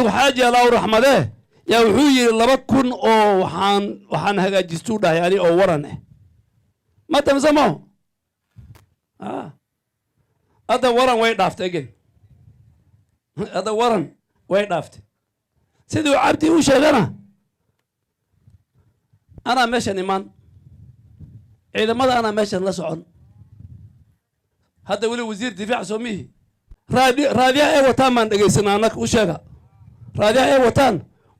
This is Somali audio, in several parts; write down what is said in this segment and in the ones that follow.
Duq Xaaji, Allahu raxmadee, yaa wuxuu yidhi 2000 oo waxaan hagaajistuu dhahay ani oo waran ah ma tamsamo. Hadda waran way dhaaftay again, hadda waran way dhaaftay. Siduu Cabdi u sheegana, anaa meeshan imaan, ciidamada anaa meeshan la socon. Hadda weli wasiir difaac soo mihi. Raadiyaha ay wataan baan dhegaysanaa annaga. U sheega, raadiyaha ay wataan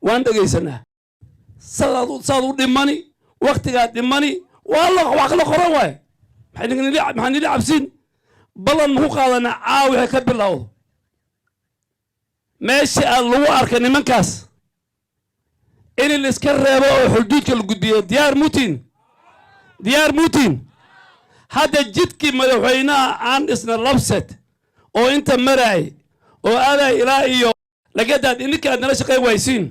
waan dhegaysanaa. Saad u dhimani, waktigaad dhimani, waa la wax la qoran waaye. Maxaa nili cabsiin? Ballan muku qaadanaa caawa wixii ka bilowdo meesha aad lagu arkay nimankaas in la iska reebo oo xuduudka la gudbiyo. Diyaar mutiin? Diyaar mutiin? Hadda jidkii madaxweynaha aan dhisna, Labset oo inta maraay oo aaday ilaa iyo lagadaad, ininka aad nala shaqayn waysiin,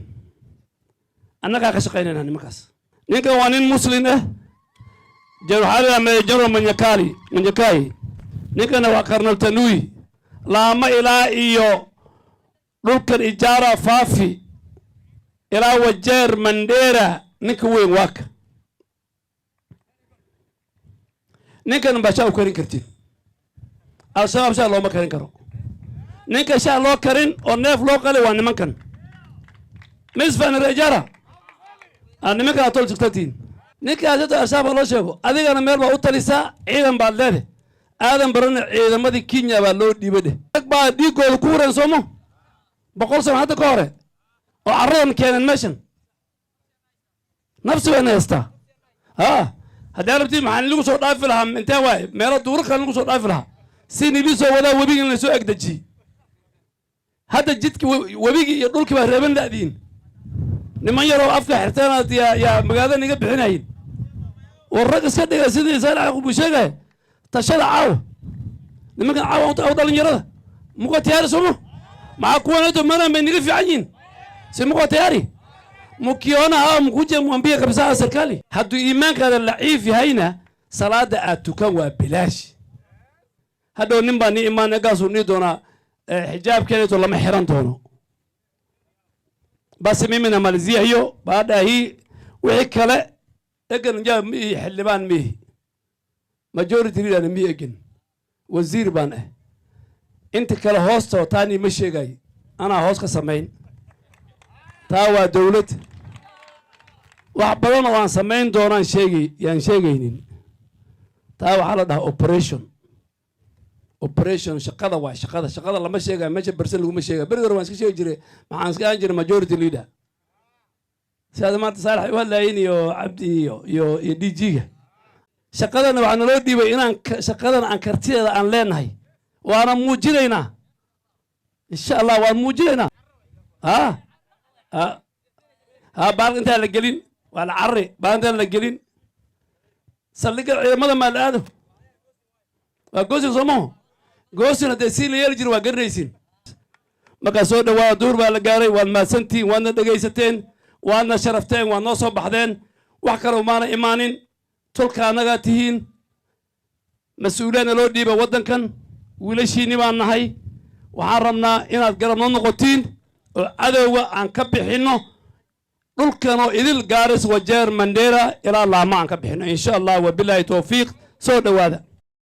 annagaa ka shaqaynayna nimankaas. Ninkan waa nin Muslin ah. Waxaa la yidhaha General Manyakali Manyakai. Ninkana waa Colonel Tanui. Laamo ilaa iyo dhulkan Ijaara, Faafi ilaa Wajeer, Mandheera, ninka weyn waa ka. Ninkan baa shaa u karin kartin. Al-Shabaab shaa looma karin karo. Ninka shaa loo karin oo neef loo qali waa nimankan misfan rejara. Nimankan aad tol sigtantiin. Ninkaas hata Al-Shabaab loo sheego, adigana meel baa u talisaa, ciidan baad leedahay. Aadan Barana ciidamadii Kenya baa loo dhiibay dheh. Rag baa dhiigooda ku wareen soomo 100 sano hadda ka hore oo carradan keeneen meeshan. Nafsi bayna haystaa. Ha, haddii rabtiin, maxaa nilagu soo dhaafi lahaa? Intee waaye meelo duuro kale nilagu soo dhaafi lahaa si nili soo wadaa webiga in lasoo egdejiyey. Hadda jidki webigii iyo dhulkii baa reeban la'diin. Niman yaroo afka xirteenaad yaa magaalada niga bixinayin. War rag iska dhiga sidii Saalax buu sheegaya. Tashada caawa nimankan caawa u dhalinyarada muko tayari somo. Maxaa kuwaneeto mana bay niga fiican yihiin si muko tayari. Mkiona hao, mkuje mwambie kabisa serikali. Hadduu iimaankaada laciif yahayna, salaada aad tukan waa bilaash. Hadhow nin baa nii imaan, gaasuu nii doonaa, xijaabkeedato lama xiran doono. Basi mimi namalizia hiyo. Baada hii wixii kale egan ja mihi, xildhibaan mihi, majority leader mihi, egan wasiir baan ah. Inta kale hoosta taanii ma sheegay, anaa hoos ka samayn. Taa waa dowlad. Wax badan oo aan samayn doonaan sheegay yaan sheegaynin. Taa waxaa la dhahaa operation. Operation shaqada waa shaqada. Shaqada lama sheegayo meesha, berse laguma sheegayo. Berigi hore waan iska sheegi jiray, maxaan iska ahaan jiray majority leader. Sidaad maanta Saalax u hadlayin iyo Cabdi iyo DG-ga, shaqadana waxaa naloo dhiibay inaan shaqadan aan kartideeda aan leenahay, waana muujinaynaa insha Allah, waan muujinaynaa. Ha ha ha, baal intaan la gelin waa la carari. Baal intaan la gelin saldhigga ciidamada maa la aado. Waa goosin soo maho. Goosin haddee sii la yeeli jiro waa garanaysiin. Markaa soo dhawaada, duur baa la gaaray. Waad mahadsantihiin, waadna dhegaysateen, waadna sharafteen, waad noo soo baxdeen. Wax kale umaana imaanin. Tolka annagaa tihiin, mas-uuliyadna loo dhiiba waddankan, wiilashiinni baan nahay. Waxaan rabnaa inaad garab noo noqotiin oo cadowga aan ka bixinno dhulkanoo idil, Gaaris, Wajeer, Mandheera ilaa Laama aan ka bixinno insha Allah. Wabilaahi towfiiq. Soo dhowaada.